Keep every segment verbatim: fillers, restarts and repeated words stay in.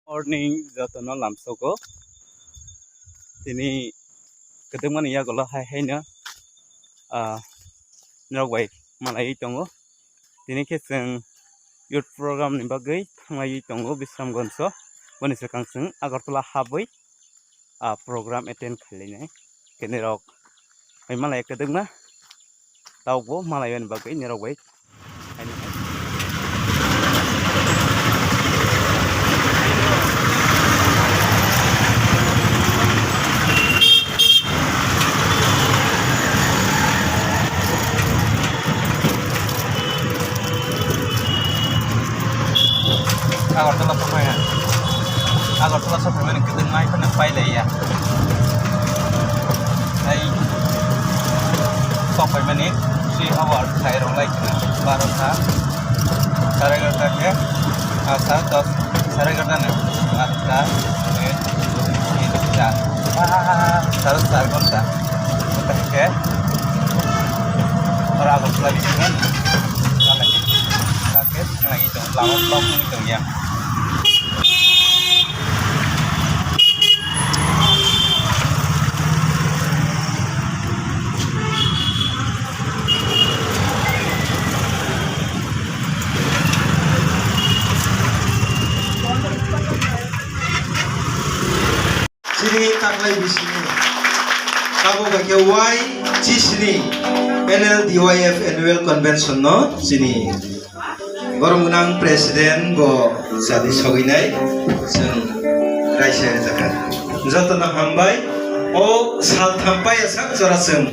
Morning jotono lamsogo. Tini kwdwkmani yagulo hai haino, ah, norok bai malaiwi tongo. Tini khe chwng youth program ni bagwi thanglaiwi tongo Bisramganj o. Boni swkang chwng Agartala habwi, ah, program attend khailainai. Khe norok bai malai kwdwkma. Tabukbo malaimani bagwi norok bai. Agartala sokphaikha. Agartala sokphaimani kwdwkma phano pailaiya. Tei sokphaimani three hours khairok lai khna, barota, sare egarota khe, ah, sare dos, sare egarota ni, atta, une, tin, char, ah, sare char ghonta. Ghonta khe, oro Agartala bisingo chalai. Khe thanglaiwi tongo, lama block wngwi tongya. Chini taklai bisini abo bai khe Y chisni N L D Y F Annual Convention no chini borom gwnang President bo sadi sogwinai chwng raisa rwjakha. Jotono hambai. O saltham paiya sak jora chwng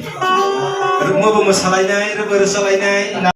rwngma bo mwsalainai, rwngma rwsalainai.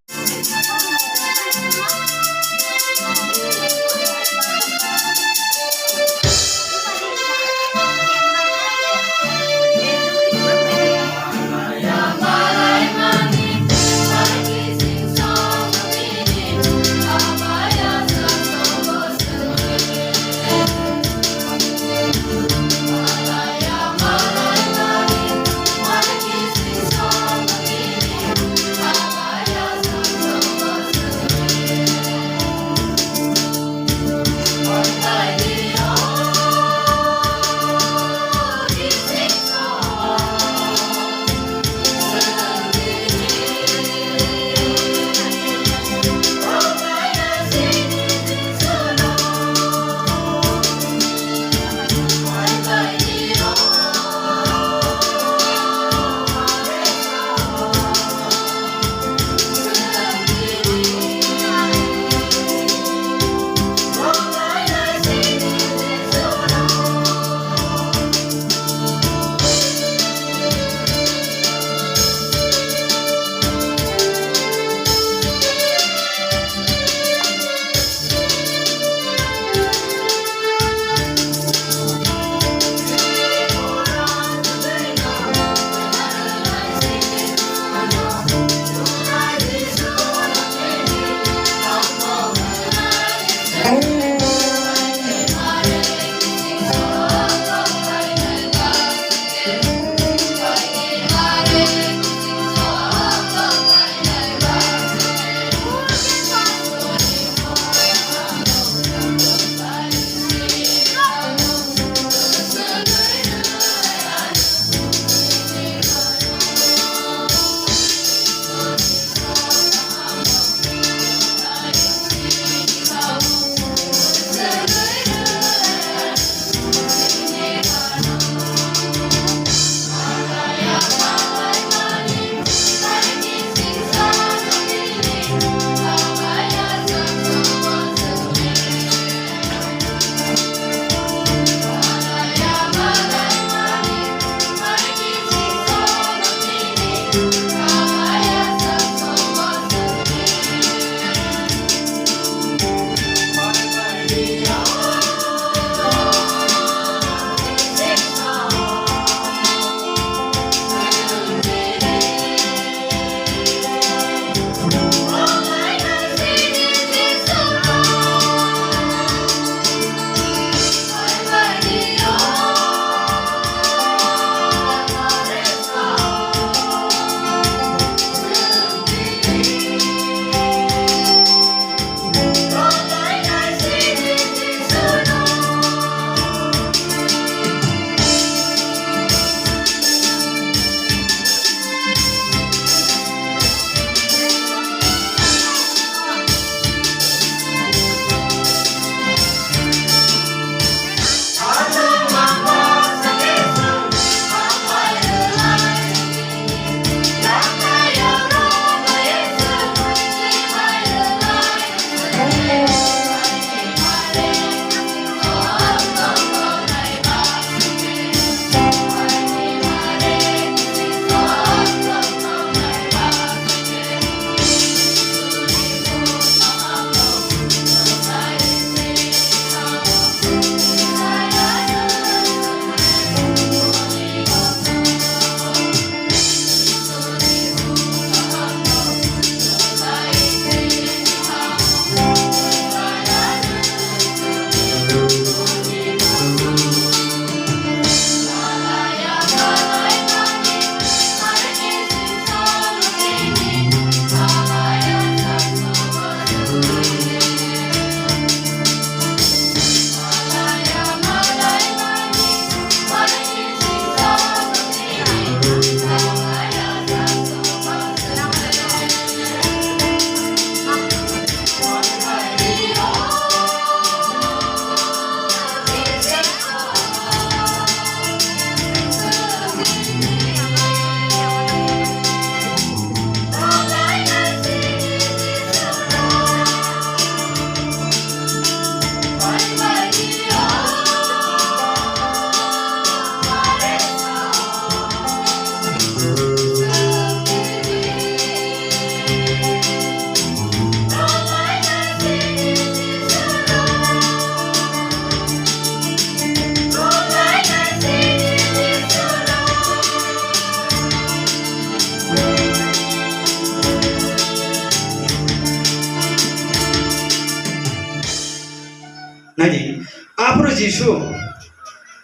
Aphuru Jisu,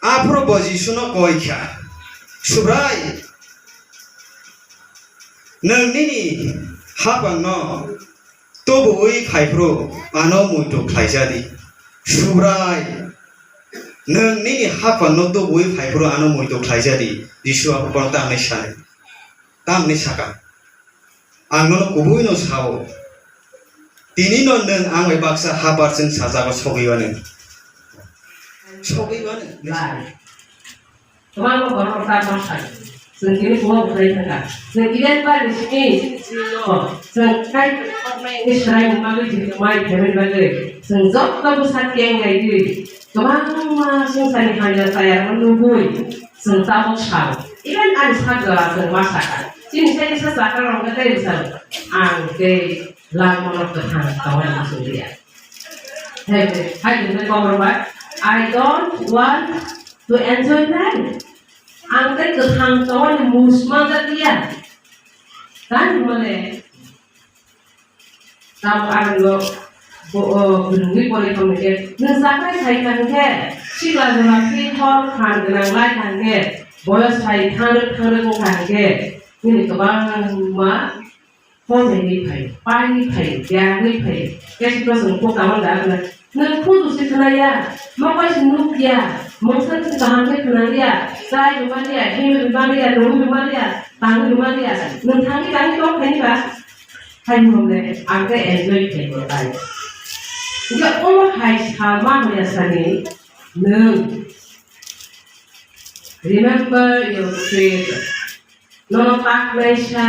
aphuru bo Jisuno koi kha, "Subrai, nwng nini haphangno tubuwi phaiphuru ano muitu khlaijadi. Subrai, nwng nini haphangno tubuwi phaiphuru ano muitu khlaijadi." Jisu aphuru bono tamni sanai, tamni saka. Ang nono kubuino sao, tinino nwng ang bai baksa hapar chwng sajago sogwi mani. Sogwi mani. Lai. Kwbangma borok rok ta bwsai. Chwng tini kubo bwsai thangkha. Chwng Eden bai ni simi, chwng kai ni srai ni bagwi, chwng mai phaimani bagwi. Chwng joto bwsa keng lai di. Kwbangma swngcharni hamya chaya rok nugwi. Chwng tabuk sao. Even ani sak jora chwng ma sakha. Chini sai kisa sakha rok tei bwsang. Ang tei langmano kwthang tongwi muchung liya. Hai, hai, hai, hai, kokrok bai. I don't want to enjoy life. Ang tei kwthang tongwi musma jak liya. Tani mole. Tamo ang no bo, o, bwrwngwi pori tongmani khe, nwng chakrai khai thang khe, sikla jora khe hor phan gwnang lai thang khe, boyos hai thangrwk thangrwk wng thang khe, nini kwbangma hor hwnwi phai, pai phai, yangwi phai, khe sikla chwng kok tamo da. Nwng khudu se khwnaya, mokol se nukya, mungsa se kaham khe khwnaliya, chai rwmaliya, himwi rwmaliya, nungwi rwmaliya, tangwi rwmaliya. Nwng thangwi tangwi tong khaini ba? Hai mole, ang khe enjoy khaio tai. Hingkhe omo hai sama hoya sani, nwng remember your creator. Nono tak naisa,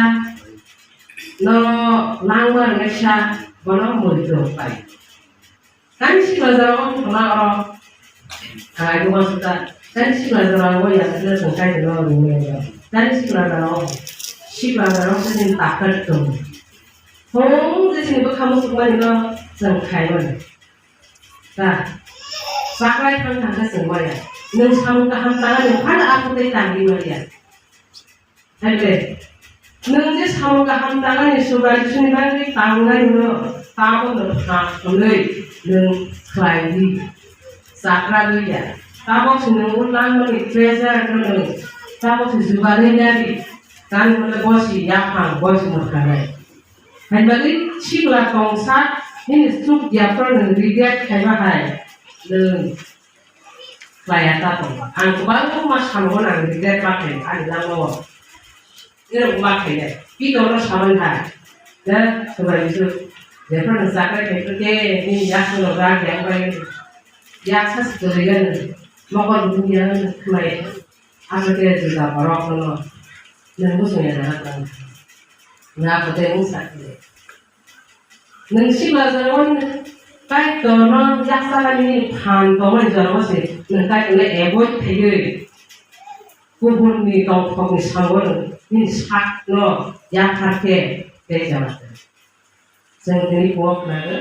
nono langma naisa, bono mori rok pai. Tani sikla jora o thangna oro, ah, ibu maksud ta, tani sikla jora o ya sikla jora kai jora o ringo ya. Tani sikla jora o, sikla jora o sini takat tongo. Hong je sini bwkha muchuk mani no chwng khai mani. Ta, saklai thang thang khe chwng maya. Nwng samung kaham tangani phano aphutei tangwi maya. Haibe, nwng je samung kaham tangani Subrai Jisuni bagwi tangnai hwno, tabokno phan hwnwi nwng khlai di. Chakra gwi ya. Tabok se nwng o langmani treasure no nwng tabok se jugarwi nari. Tani hwnle bosi yaphang, bosi mwkhanai. Haibagwi sikla tongsa nini chuk yaphro nwng regret khaiba hai nwng. Khlaiya ta tongo. Ang kwbangma samungo ang regret ma khaio, ani langmao. Nini ma khainai. Pi tongno saman hai. Da, Subrai Jisu. Jephru nwng chakrai khaikhe, nini yakhwno rak yang bai. Yaksa se kwrwi ya nwng. Mokol bumung ya nwng khwlai. Abo khe juda borok no. Nwng bwswng ya jana tong. Nga kwtwi wng sa khe. Nwng sikla jorao nwng Kaitorno yaksakani phan tongmani jorao se nwng Kaitorno avoid khaiwi, kubunni tongthokni salo nwng nini sakno yaphar khe tei jora. Chwng tini kok khlago.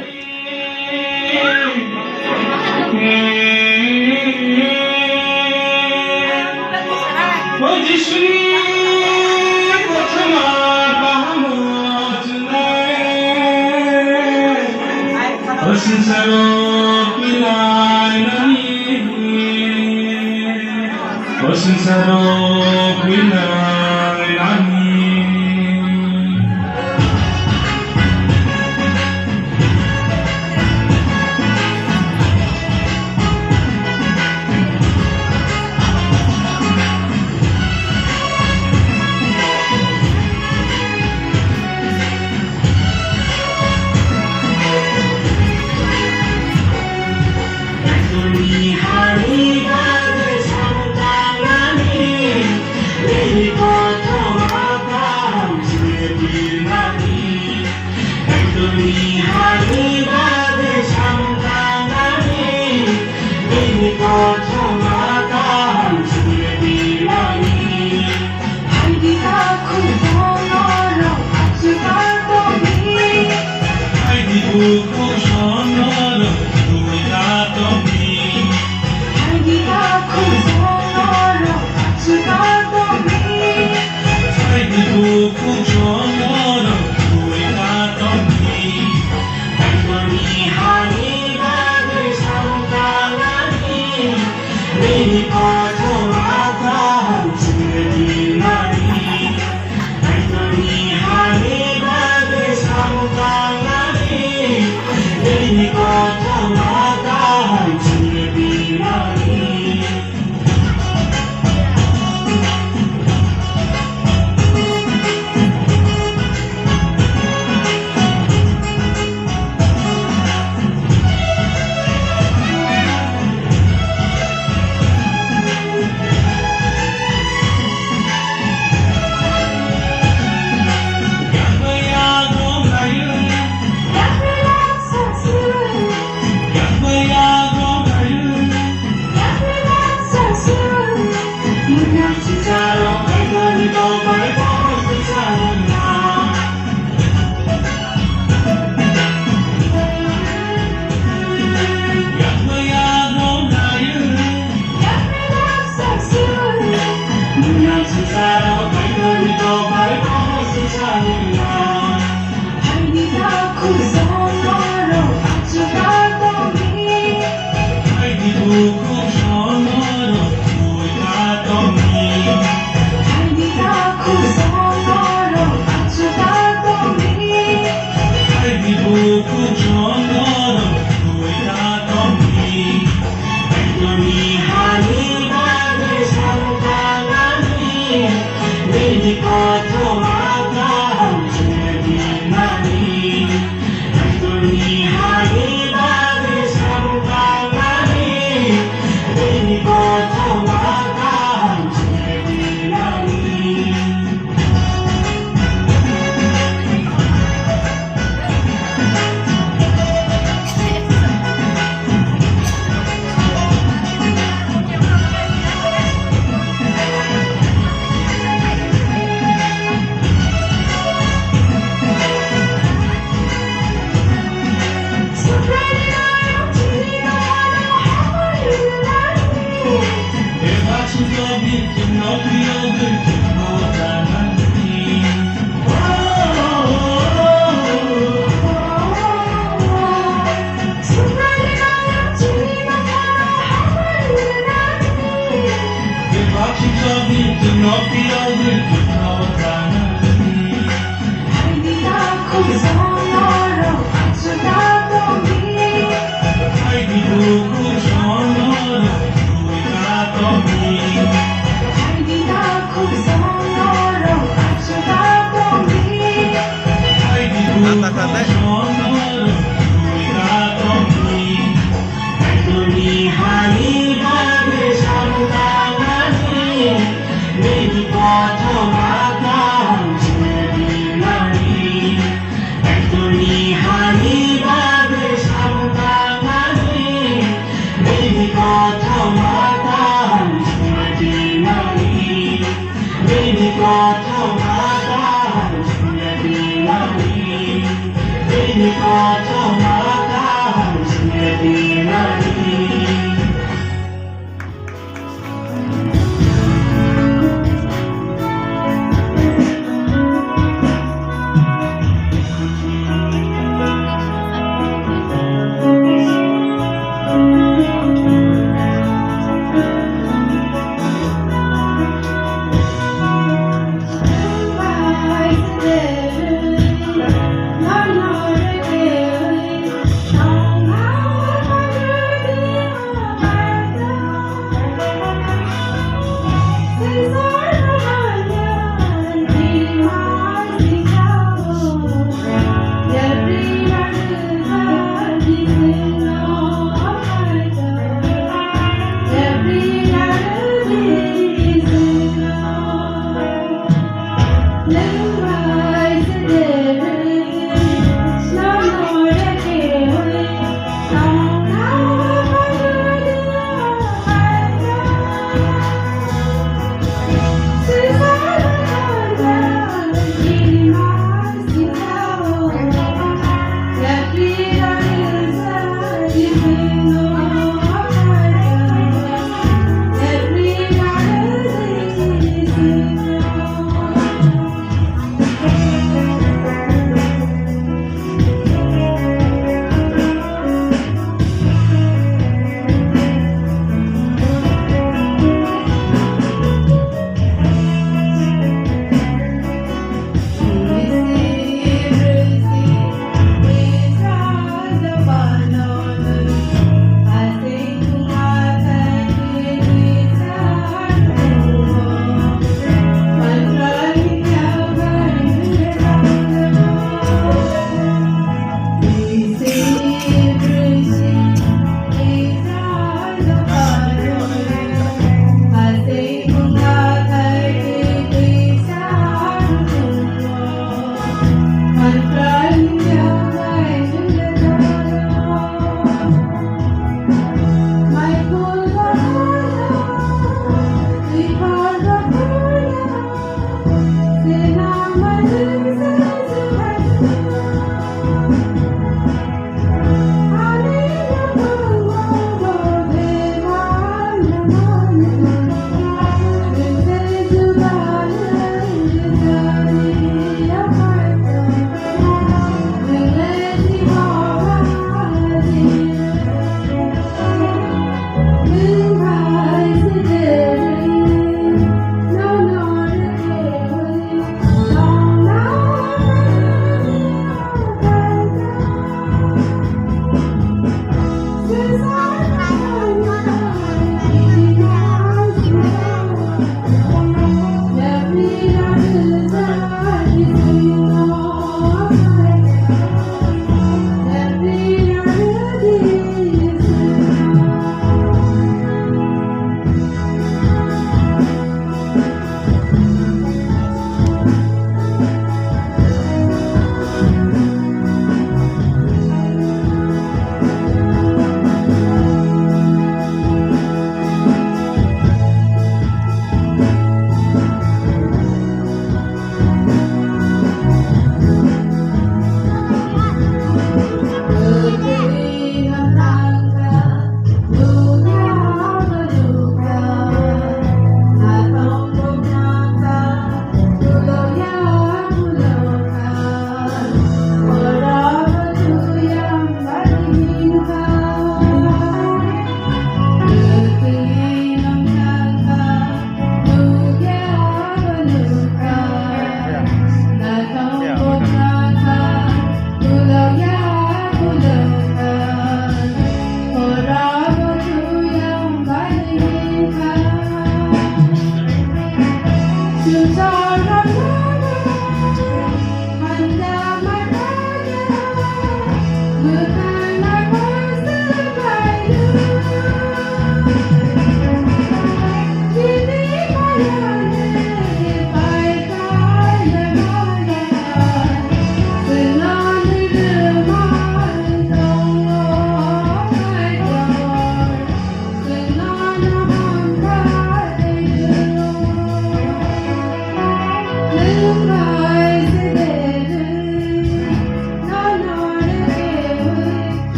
O Jisuni kothoma kahamo chwnai. O swngcharo kwlai nani. O swngcharo kwlai nani. Haidi takhuk bono rok aswk tongni. Haidi bukhuk sono rok twi ta tongni. Haidi takhuk bono rok aswk tongni. Haidi bukhuk sono rok twi ta tongni. Kaitorni hani bagwi samung khlai.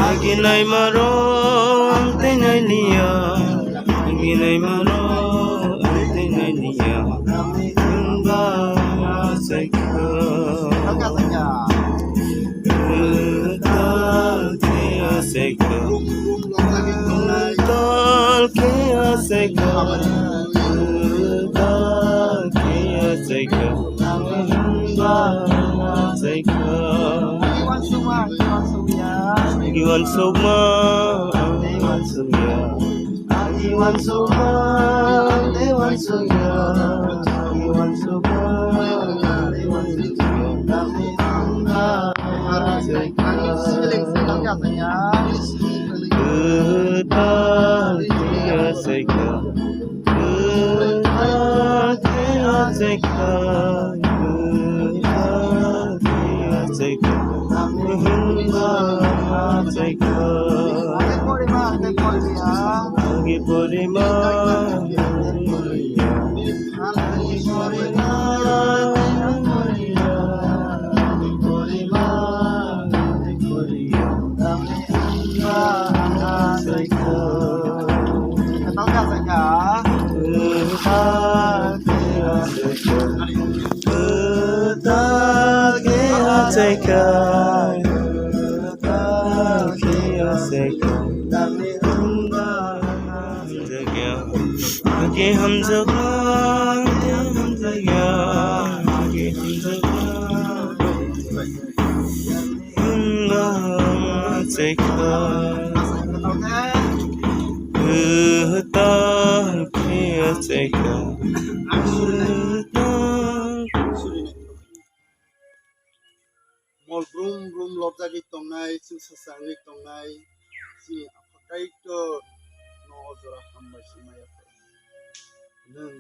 Agi naima rok ang tei nai liya, agi naima rok ang tei nai liya, wngba saikha. Tal khe asaikha, tal khe asaikha, tal khe asaikha, wngba asaikha. Agi uansukma, agi uansukya. Agi uansukma, agi uansukya. Agi uansukma, agi uansukya. Tamni wngba asaikha. Kwtal khe asaikha. Kwtal khe asaikha, kwtal khe asaikha, wngba asaikha. Agi porima, agi porima, agi porima, agi porima. Agi hamjakma, agi hamjakya, agi hamjakma. Wngma wngma chaikha, kwtal khe chaikha, kwtal. Mol brum brum lobjagwi tongnai, chwngsacha wngwi tongnai, chini Apha Kaitor no o jora hambai se maya kha. Nwng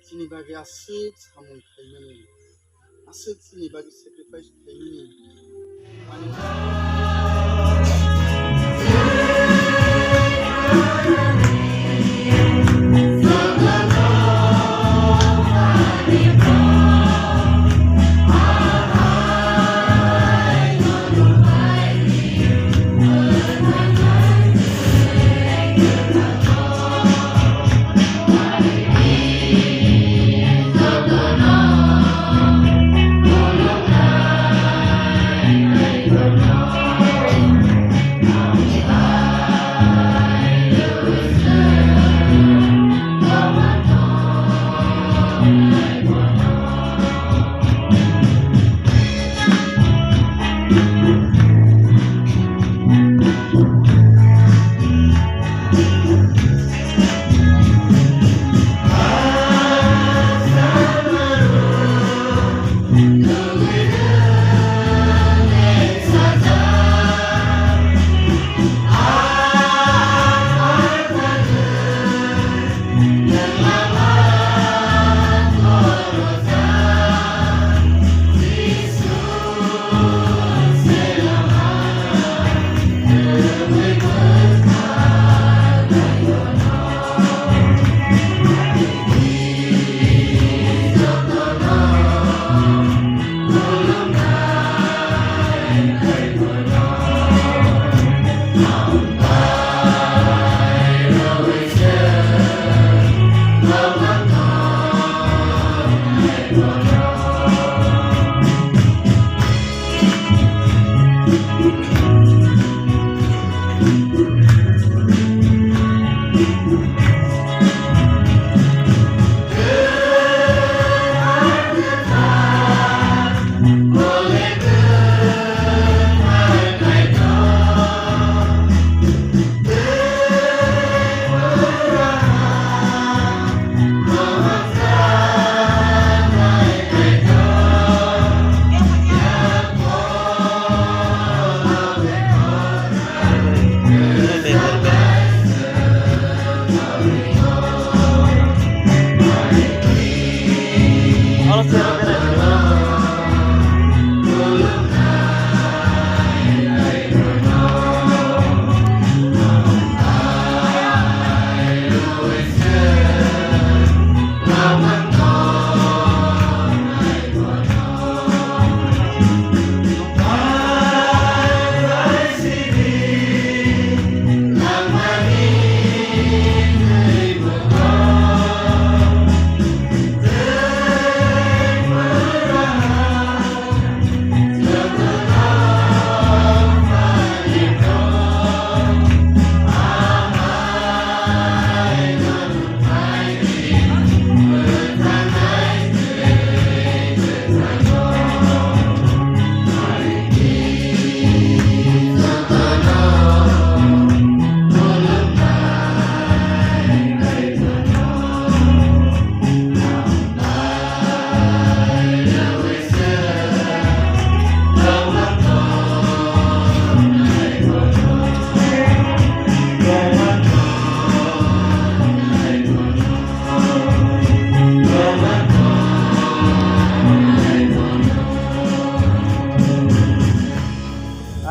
chini bagwi aswk samung khaimani, aswk chini bagwi sacrifice khaimani,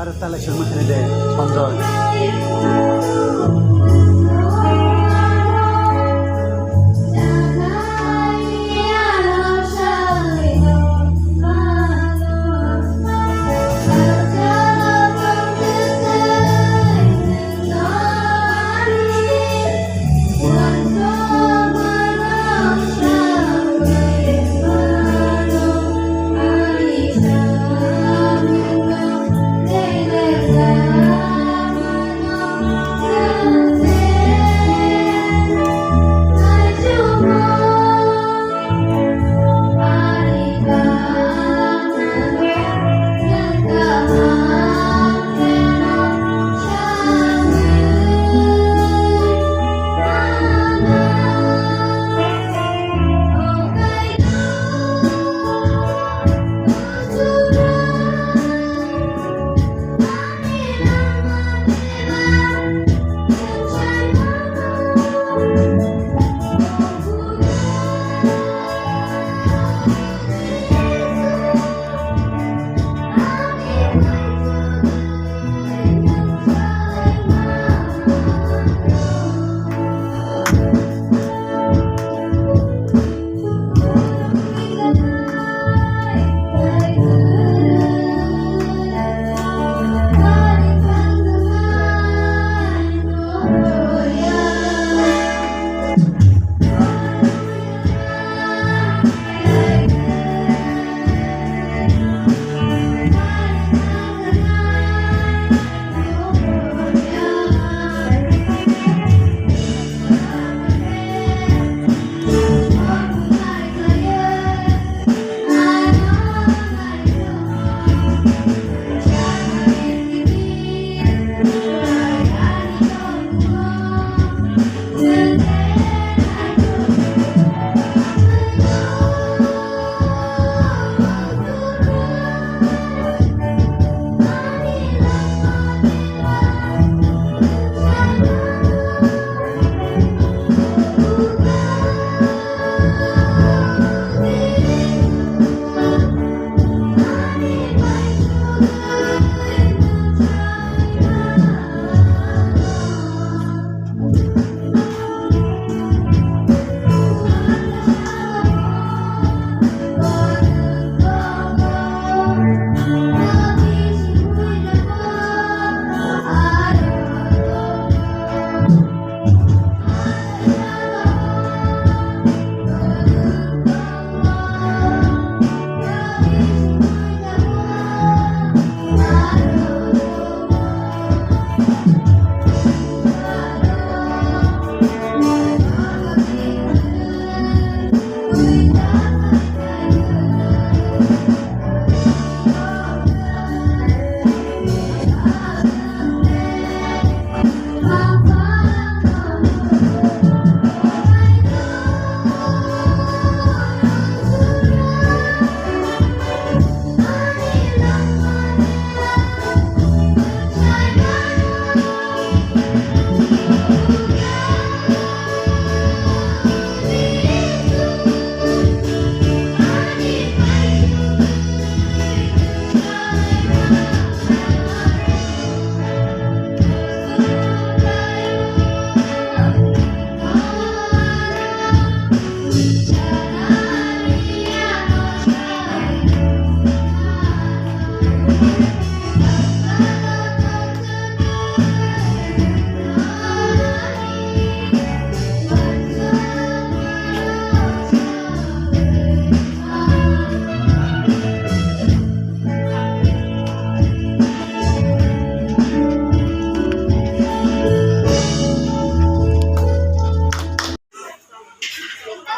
Aro talai songma khani de, Sanjoy.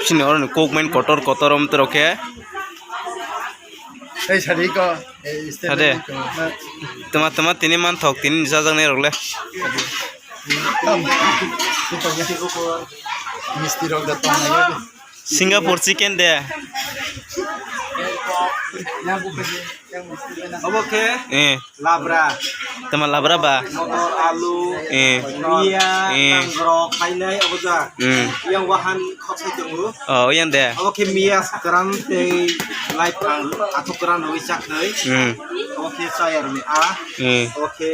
Sini oro ni kokmain kotor kotor om tero khe. Ei sari ko, ei state Ade. Ko. Tama, tama tini man thok tini jajaknai rok le. Tam. Misti rok da tong na. Singapore chicken de. Obo khe Eh. Labra. Tama labra ba? Motor, alu, Eh. Pia, Eh. Tangrok, khainai, obo ja. Hmm. Yang wahan khoksa tongo. Oh, yang de. Obo khe mias kwran tei laiphang athuk kwran rwi chaknai. Hmm. Obo khe chayarni a. Hmm. Obo khe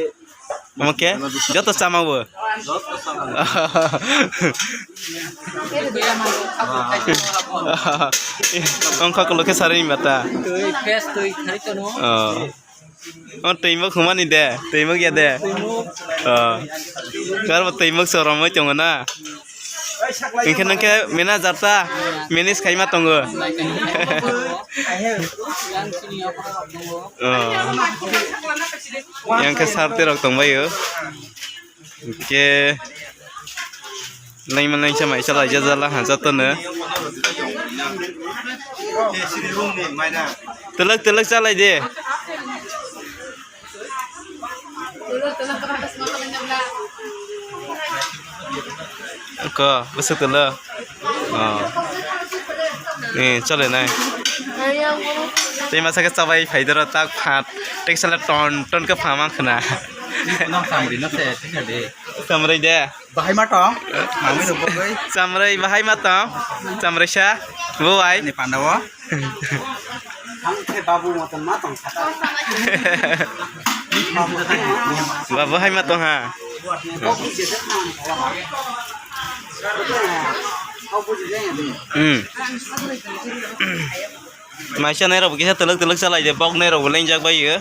Omo khe joto chama bo. Joto chama. Ongkha kolo khe sarini mata. Twi, fresh twi khari tono. Oh. Oh, twimuk humani de, twimuk ya de. Oh. Karbo twimuk soromoi tongo na. Hingke nangke manager ta manage khaima tongo. Oh. Yang khe sir terok tongbaio. Hingke laima laisa maisa laija jala ha jotono. Telak telak chalai de. Ko, bwswk tolo. Oh. Ni, chole nai. Tei masa khe chabai phai doro tak phat. Tei sala ton ton khe phama khna. Nang samri na se, thikna de. Samrai de. Bahai ma tong? Mami rok bogoi. Samrai bahai ma tong? Samrai sa. Bo ai. Ni panda o. Ang khe babu moton ma tong kha ta. Babu hai ma tong ha. Hmm. Maisa nai rok bo kisa telek telek chalai de, bok nai rok bo lengjak bai yo.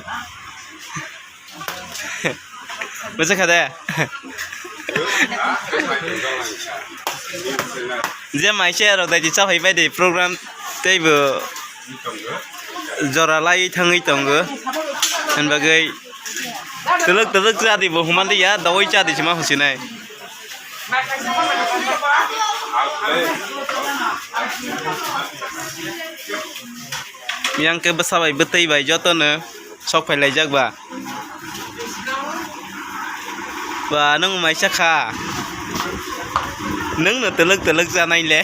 Bwswk kha de? Je maisa rok dai di chaphai bai di program tei bo jora lai thangwi tongo. Ani bagwi twlwk twlwk cha di bo human di ya, dawai cha di sima husinai. Yang khe bwsa bai bwtwi bai jotono sok phai laijak ba. Ba, nwng maisa kha. Nwng no twlwk twlwk chanai le.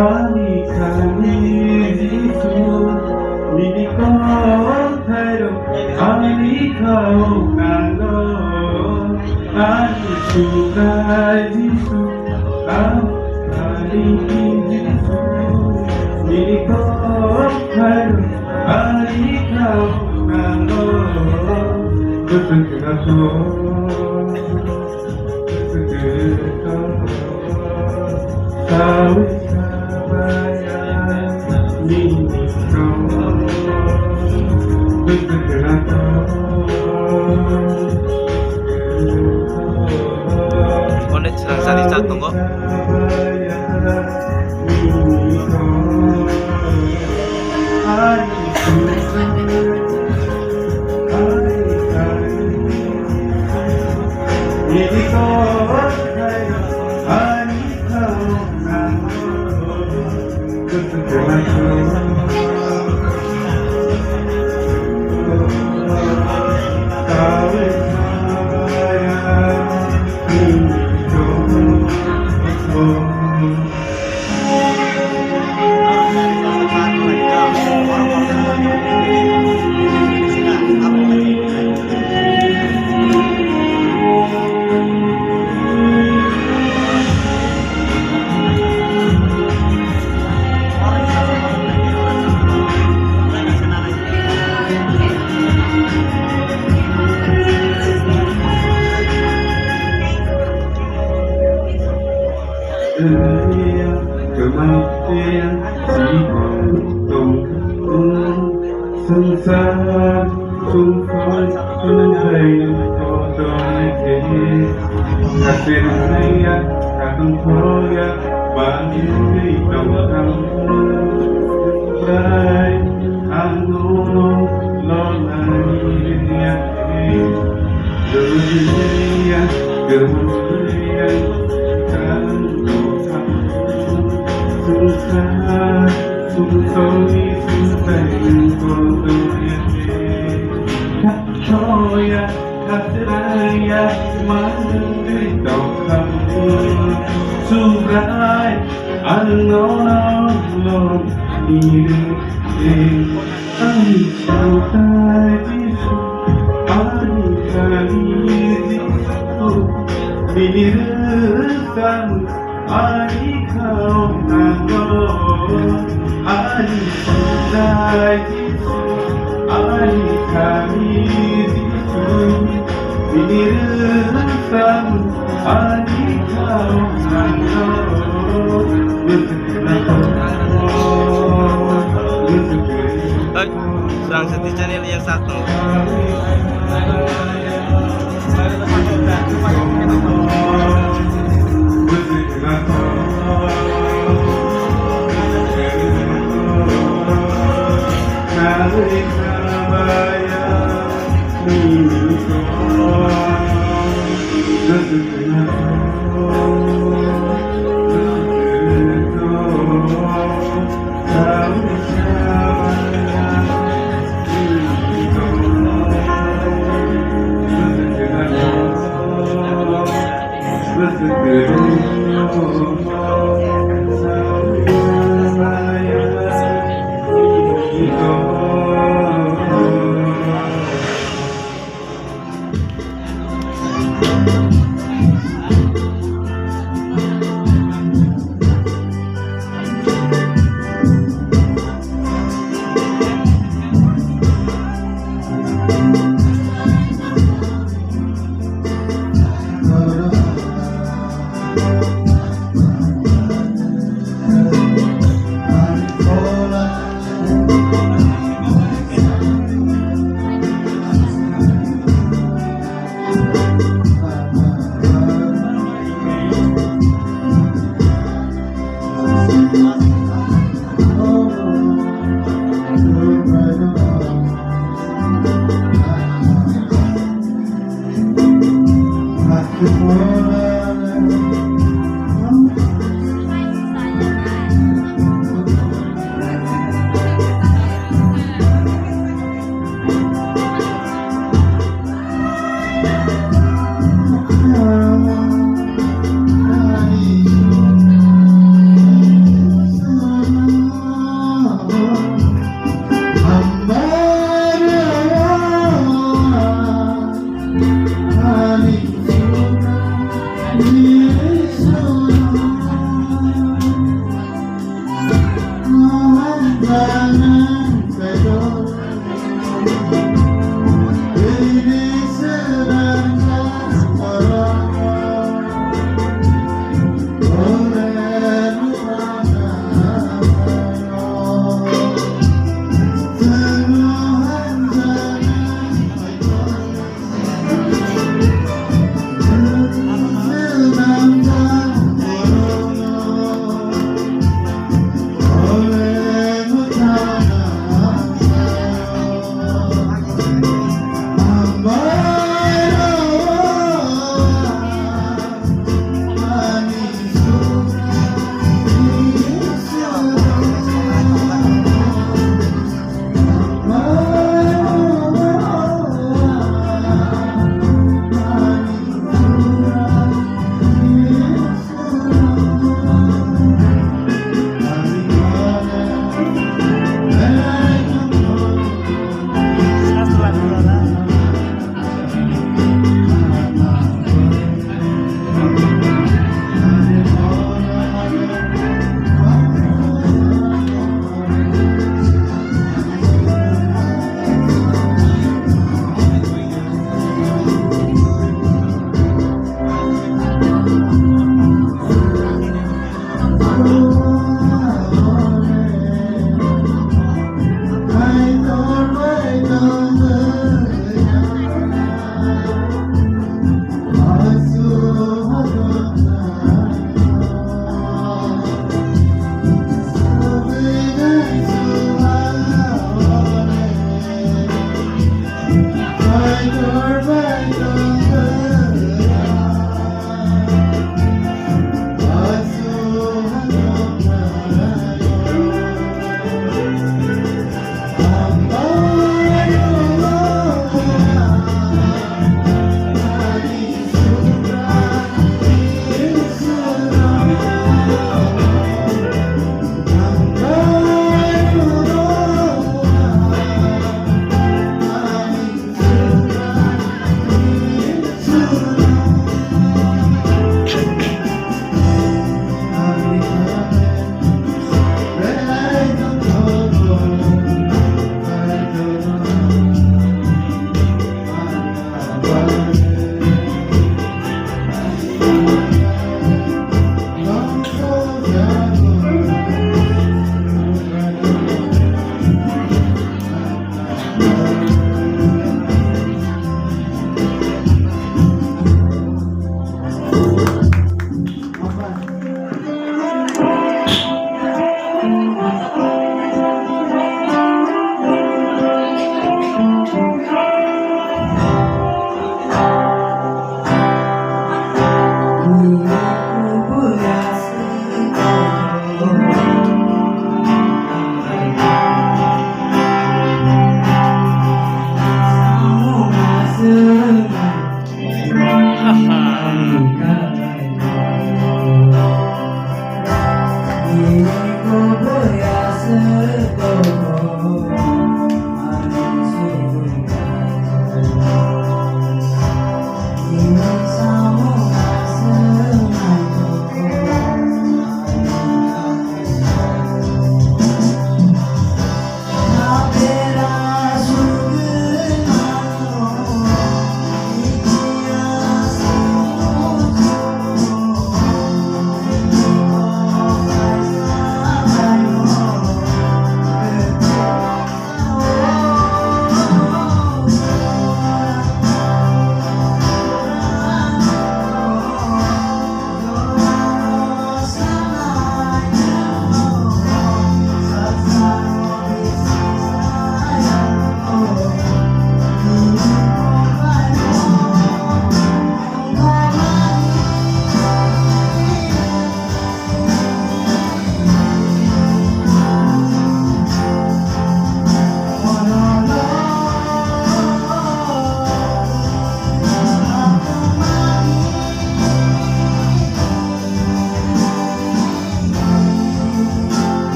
Ani khairok ani khairok nango, ani sukai Jisu, ani khairok ani Jisu, nini kok khairok ani khairok nango, kutuk kutuk. Onek chwrangsani chak tongo. Bangwi tongthang Subrai, ang nono lonani rwya khe, rwya, rwya, ang tongthang Subrai, Subrai, Subrai, ang tongthang Soya, katraya, manwi tongkhamu, Subrai, ang nono lorni rwkhe, ani Subrai Jisu, ani kami Jisu, nini rwkhamu, ani khawnango, ani Subrai Jisu, ani kami Jisu, nini rwkhamu, ani khawnango. Hey, Srang Sati channel ya satu.